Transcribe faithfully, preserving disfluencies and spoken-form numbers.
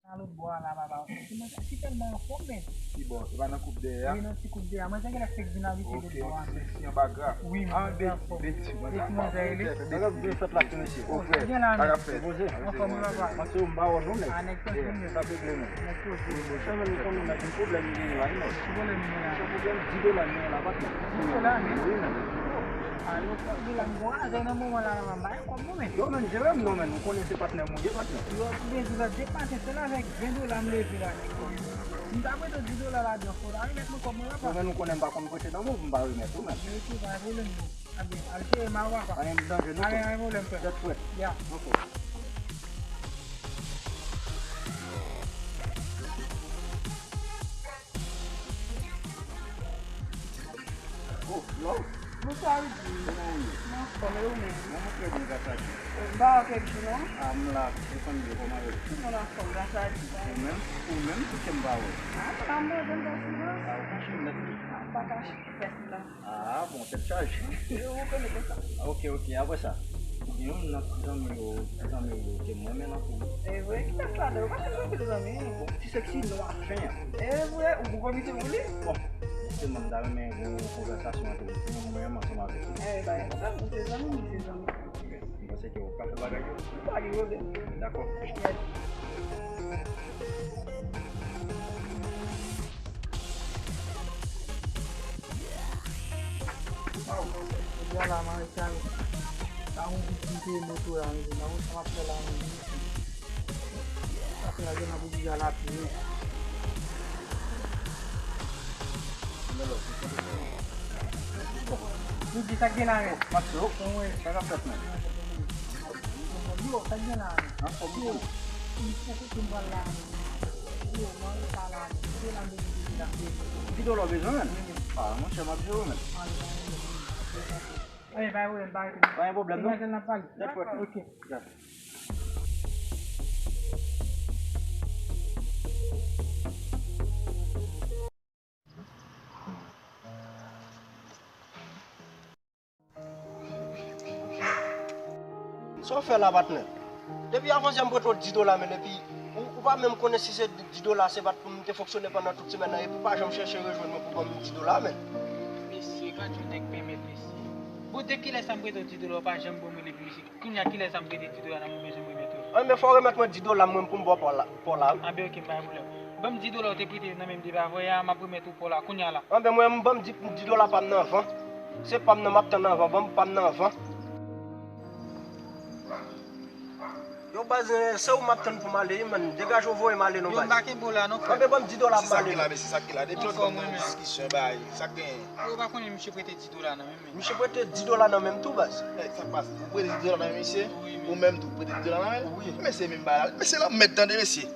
Nan lòt bò a la, papa. Ti manzè, si tèlman anfòm, men. Ki bò? E pa nan koup dèyè a? Wi, nan ti koup dèyè a. Manzè genlè fèk vin abite lòt bò a, men. Ok, ok, se, se anba gra. Wi, ah, manzè anfòm. Beti, beti, manzè anfòm. Beti manzè, li. Bagay ap vin fèt la, ti mesye. Oh, frè, gen la, men. Bagay ap fèt. Anfòm, wi, papa. Mwen se ou, m pa wè non, nèg. Ah, nèg tankou m yo. Sa te vle, non. Nèg poze. Bon, sa menm, konn nou nèg, gen pwoblèm nou gen la, wi, non. Ki pwoblèm nou gen la? Se pwoblèm di dola nou gen la, patnè. Di dola, men? Wi, men. Ah, yo, di dola, m gon razè nan moman la, la, m bay kòb mwen, men. Yo, men, jere m non, men, nou konnen se patnè m ou ye, patnè. Yo, byen di la, depi maten, se la avèk ven dola m leve la, nèg. M ta prete w di dola ladan, fò w ta remèt mwen kòb mwen la, papa. Yo, men, nou konnen m pa konn prete nan men w pou m pa remèt ou, men. Ok, pa gen pwoblèm, non. A byen, al jere m a papa. Pa gen danje, non, frè. Pa gen pwoblèm, frè. Tèt frè. Ya. Ok. Oh, hello. Bonswa, Rudy. Kòman w ye? M anfòm, e ou menm? Mwen, mwen trè byen, gras a Dye. Ou pa wè kèk jou, non? Ah, m la, defann byen, kòman yo ye? Tout moun anfòm, gras a Dye. Ou menm? Ou menm, poukisa m pa wè w? Ah, m la, m bezwen fè silans. Ah, ou kache m nèt, wi. Ah, m pa kache, fè silans. Ah, bon, tèt chaje. E ou konnen konsa. Ok, ok, apre sa, gen youn nan ti zanmi yo, ti zanmi yo ke mwen renmen l anpil. E vre, ki tèks la, yo pa tèks anpil zanmi. Bon, ti seksi non a fen an. E vre, ou poko mete pou li? Bon, sèlman m ta renmen gen yon konvèsasyon ant nou, pou mwen menm ansanm avèk ou. E, pa gen pwoblèm, nou se zanmi, nou se zanmi. M panse ke w ka fè bagay yo. Pa gen pwoblèm. Dakò. Yes. Waw, jodi a la, m arete avèk sa yon bit m peye moto la, mezanmi. Nan wout sa m ap fè la, mezanmi. Sa fè la, gen nan bouti a la, pi. Rudy, sa k gen la, men? Matyo, sa k ap fèt, men? Yo, sa k gen la, men? An fòm, yo. Li poko tou m pral la, men. Yo, mwen pa la, men. Di dola bezwen, men? Ah, monchè, m ap jere w, men. Anyen, pa gen pwoblèm, pa gen pwoblèm. Pa gen pwoblèm, non? Maten n ap pale. Dakò. Ok. Dakò. Sa w fè la, patnè? Depi avantyè m prete w dis dola, men, epi ou, ou pa menm konnen si se dis dola, se pa t pou m te fonksyone pandan tout semèn nan, epi ou pa janm chèche rejwenn mwen pou ban m dis dola, men. Mesye, gad yon nèg pèmèt, mesye. Bon, de kilè sa m prete w dis dola, ou pa janm ban mwen li, mesye? Kounye a, kilè sa m prete dis dola nan moman jan m remèt ou? Anben, fò w remèt mwen dis dola m, mwen, pou m ba w pa w la, pa w la, wi. Anben, ok, m pa gen pwoblèm. Ban m dis dola ou te prete nan men m depi avanyè a, m ap remèt ou pa w la kounye a la. Anben, mwen, ban m dis, dis dola pa m nan van. Se pa m nan m ap tann anvan, ban m pa m nan van. Yo, baz, eh, se ou m ap tann pou m ale, wi, man. Degaje w, voye m ale, non, baz. Yo, m pa kenbe w la, non, frè. Anben, ban m dis dola m ale. Sa k la, mesye, sa k la. Depi lòt mwen di diskisyon, bay, sa k genyen? Yo, pa konnen misye prete dis dola nan men m. Misye prete dis dola nan men m tou, baz. Sa k pase? Ou prete dis dola nan men misye? Wi, men. Ou menm tou, ou prete dis dola nan men l? Wi. Men se menm bagay la. Men se lanmèd, tande, mesye.